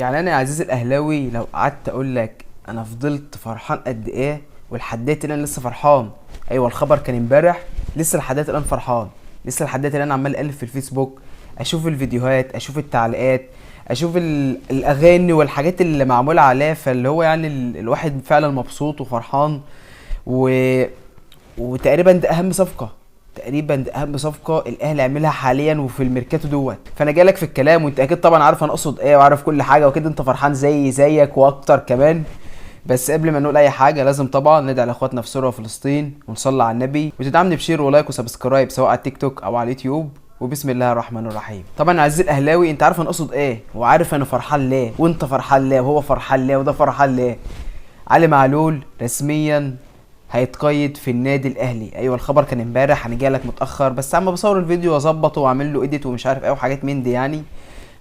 يعني انا يا عزيزي الاهلاوي لو قعدت اقول لك انا فضلت فرحان قد ايه ولحد دلوقتي انا لسه فرحان. ايوه الخبر كان امبارح، لسه لحد دلوقتي انا فرحان، لسه لحد دلوقتي انا عمال الف في الفيسبوك، اشوف الفيديوهات، اشوف التعليقات، اشوف الاغاني والحاجات اللي معمولة عليه. فاللي هو يعني الواحد فعلا مبسوط وفرحان وتقريبا ده اهم صفقة، تقريبا ده اهم صفقة الاهلي عملها حاليا وفي الميركاتو دوت. فانا جايلك في الكلام وانت اكيد طبعا عارف انا اقصد ايه وعارف كل حاجة وكده، انت فرحان زي زيك واكتر كمان. بس قبل ما نقول اي حاجة لازم طبعا ندعي لاخواتنا في سوريا وفلسطين ونصلي على النبي، وتدعمني ب share و like و subscribe سواء على التيك توك او على اليوتيوب. وبسم الله الرحمن الرحيم. طبعا عزيزي الاهلاوي انت عارف انا اقصد ايه وعارف انا فرحان ليه وانت فرحان ليه وهو فرحان ليه وده فرحان ليه. علي معلول رسميا هيتقيد في النادي الاهلي. ايوه الخبر كان امبارح، انا جاي لك متاخر بس عم بصور الفيديو واظبطه واعمل له edit ومش عارف ايه وحاجات من دي. يعني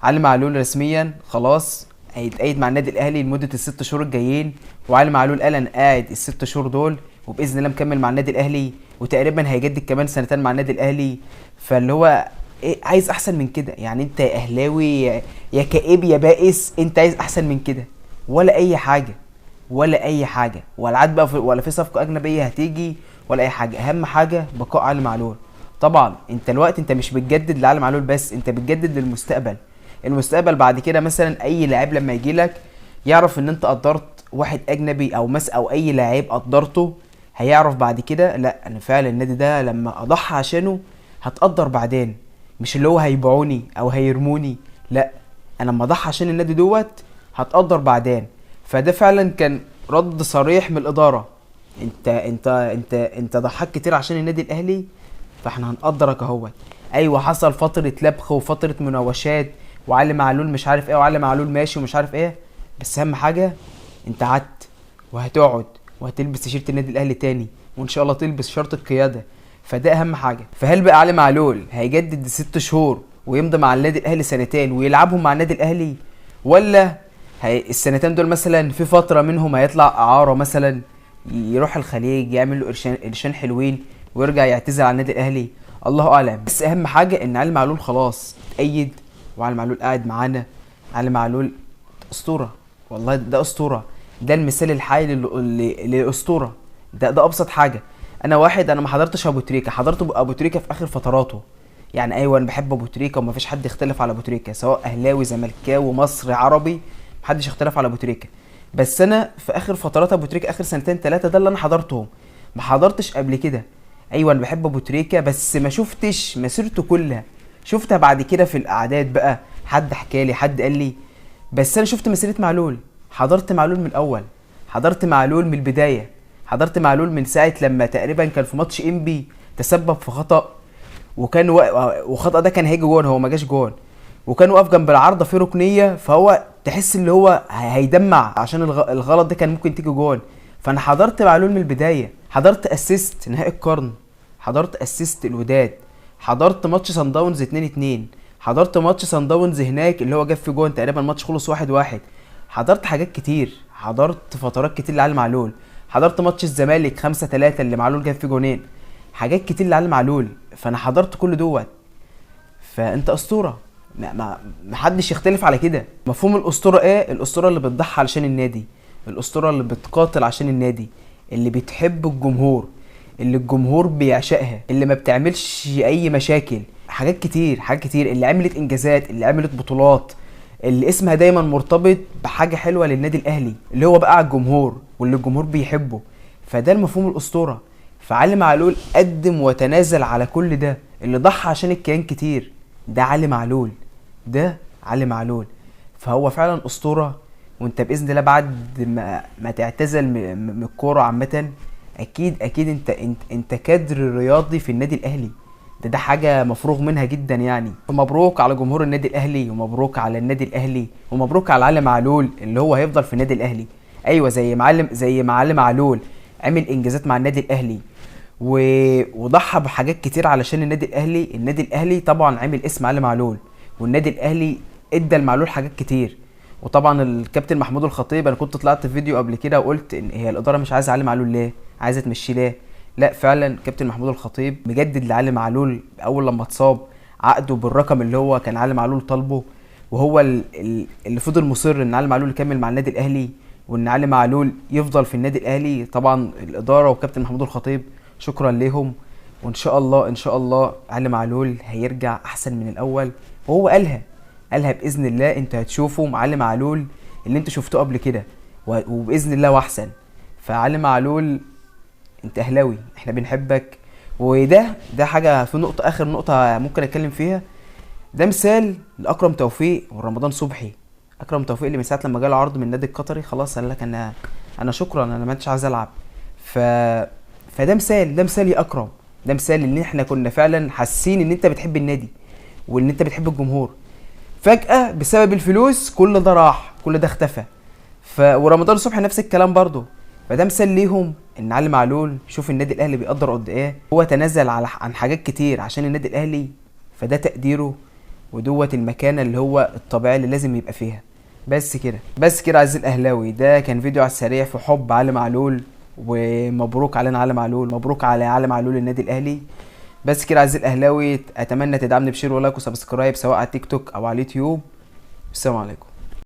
علي معلول رسميا خلاص هيتقيد مع النادي الاهلي لمدة الست شهور الجايين. وعلي معلول قال انا قاعد الست شهور دول وباذن الله مكمل مع النادي الاهلي، وتقريبا هيجدد كمان سنتين مع النادي الاهلي. فاللي هو إيه عايز احسن من كده؟ يعني انت يا اهلاوي يا كئيب يا بائس، انت عايز احسن من كده ولا اي حاجة؟ ولا اي حاجة، ولا عاد بقى ولا في صفقة اجنبية هتيجي ولا اي حاجة. اهم حاجة بقاء علي معلول. طبعا انت الوقت انت مش بتجدد لعلي معلول بس، انت بتجدد للمستقبل. المستقبل بعد كده مثلا اي لاعب لما يجي لك يعرف ان انت قدرت واحد اجنبي او او اي لاعب قدرته، هيعرف بعد كده لا انا فعلا النادي ده لما اضحي عشانه هتقدر بعدين، مش اللي هو هيبيعوني او هيرموني، لا انا لما اضحي عشان النادي دوت هتقدر بعدين. فده فعلا كان رد صريح من الادارة، انت انت انت انت ضحيت كتير عشان النادي الاهلي فاحنا هنقدرك اهوت. ايوه حصل فترة لبخ وفترة مناوشات وعلي معلول مش عارف ايه وعلي معلول ماشي ومش عارف ايه، بس اهم حاجة انت قعدت وهتقعد وهتلبس تيشيرت النادي الاهلي تاني وان شاء الله تلبس شرط القيادة، فده اهم حاجة. فهل بقى علي معلول هيجدد 6 شهور ويمضي مع النادي الاهلي سنتين ويلعبهم مع النادي الاهلي، ولا السنتين دول مثلا في فترة منهم هيطلع اعاره مثلا يروح الخليج يعمل له قرشين حلوين ويرجع يعتزل على النادي الاهلي؟ الله اعلم. بس اهم حاجة ان علي معلول خلاص اتأيد وعلي معلول قاعد معانا. علي معلول اسطورة والله، ده اسطورة، ده المثال الحي للاسطوره. ده ابسط حاجة. انا واحد انا ما حضرتش ابو تريكه، حضرت ابو تريكه في اخر فتراته. يعني ايوه انا بحب ابو تريكه وما فيش حد يختلف على ابو تريكه، سواء اهلاوي زملكاوي مصري عربي، محدش يختلف على ابو تريكه. بس انا في اخر فترات ابو تريكه، اخر سنتين ثلاثة ده اللي انا حضرتهم، ما حضرتش قبل كده. ايوه انا بحب ابو تريكه بس ما شفتش مسيرته كلها، شفتها بعد كده في الاعداد بقى، حد حكالي حد قال لي، بس انا شفت مسيره معلول، حضرت معلول من الاول، حضرت معلول من البداية، حضرت معلول من ساعة لما تقريبا كان في ماتش انبي تسبب في خطا، وكان وخطا ده كان هيجي جون، هو ما جاش جون، وكان واقف جنب العارضة في ركنيه، فهو تحس اللي هو هيدمع عشان الغلط ده كان ممكن تيجي جون. فانا حضرت معلول من البداية، حضرت assist نهائي القرن، حضرت assist الوداد، حضرت ماتش سان داونز 2-2، حضرت ماتش سان داونز هناك اللي هو جاب في جون تقريبا ماتش خلص 1-1، حضرت حاجات كتير، حضرت فترات كتير لعلي معلول، حضرت ماتش الزمالك 5-3 اللي معلول جاب فيه جونين، حاجات كتير لعلي معلول. فانا حضرت كل دوت. فانت اسطورة، ما حدش يختلف على كده. مفهوم الاسطورة ايه؟ الاسطورة اللي بتضحي علشان النادي، الاسطورة اللي بتقاتل عشان النادي، اللي بتحب الجمهور، اللي الجمهور بيعشقها، اللي ما بتعملش اي مشاكل، حاجات كتير، حاجات كتير، اللي عملت انجازات، اللي عملت بطولات، اللي اسمها دايما مرتبط بحاجة حلوة للنادي الاهلي، اللي هو بقى على الجمهور واللي الجمهور بيحبه. فده المفهوم الاسطورة. فعلي معلول قدم وتنازل على كل ده، اللي ضحى عشان الكيان كتير، ده علي معلول، ده علي معلول. فهو فعلا اسطورة. وانت باذن الله بعد ما تعتزل من الكورة عامة، اكيد اكيد انت كادر رياضي في النادي الاهلي، ده حاجة مفروغ منها جدا يعني. فمبروك على جمهور النادي الاهلي، ومبروك على النادي الاهلي، ومبروك على علي معلول اللي هو هيفضل في النادي الاهلي. ايوه زي ما علي معلول عمل انجازات مع النادي الاهلي وضحى بحاجات كتير علشان النادي الاهلي. النادي الاهلي طبعا عمل اسم علي معلول، والنادي الاهلي ادى لمعلول حاجات كتير. وطبعا الكابتن محمود الخطيب، انا كنت طلعت في فيديو قبل كده وقلت ان هي الادارة مش عايزه علي معلول ليه، عايزه تمشيه ليه؟ لا فعلا كابتن محمود الخطيب مجدد لعلي معلول اول لما اتصاب عقده بالرقم اللي هو كان علي معلول طالبه، وهو اللي فضل مصر ان علي معلول يكمل مع النادي الاهلي، وان علي معلول يفضل في النادي الاهلي. طبعا الادارة وكابتن محمود الخطيب شكرا ليهم، وان شاء الله ان شاء الله علي معلول هيرجع احسن من الاول، وهو قالها باذن الله. انتوا هتشوفوا علي معلول اللي انتوا شفتوه قبل كده، وباذن الله واحسن. فعلي معلول انت اهلاوي، احنا بنحبك. وده حاجة في نقطة، اخر نقطة ممكن اتكلم فيها، ده مثال لاكرم توفيق ورمضان صبحي. اكرم توفيق اللي من ساعة لما جاله عرض من النادي القطري خلاص قال لك انا شكرا، انا ما انتش عايز العب. فده مثال، ده مثال يا اكرم، ده مثال ان احنا كنا فعلا حاسين ان انت بتحب النادي وان انت بتحب الجمهور. فجاة بسبب الفلوس كل ده راح، كل ده اختفى. ورمضان صبحي نفس الكلام برضه. فده مثال ليهم ان علي معلول شوف النادي الاهلي بيقدر قد ايه، هو تنازل عن حاجات كتير عشان النادي الاهلي، فده تقديره ودوت المكانة اللي هو الطبيعي اللي لازم يبقى فيها. بس كده، بس كده عزيزي الاهلاوي، ده كان فيديو على السريع في حب علي معلول، ومبروك علينا علي معلول، مبروك على علي معلول النادي الاهلي. بس كده عزيزي الاهلاوي، اتمنى تدعمني ب share و like و subscribe سواء على تيك توك او على اليوتيوب. السلام عليكم.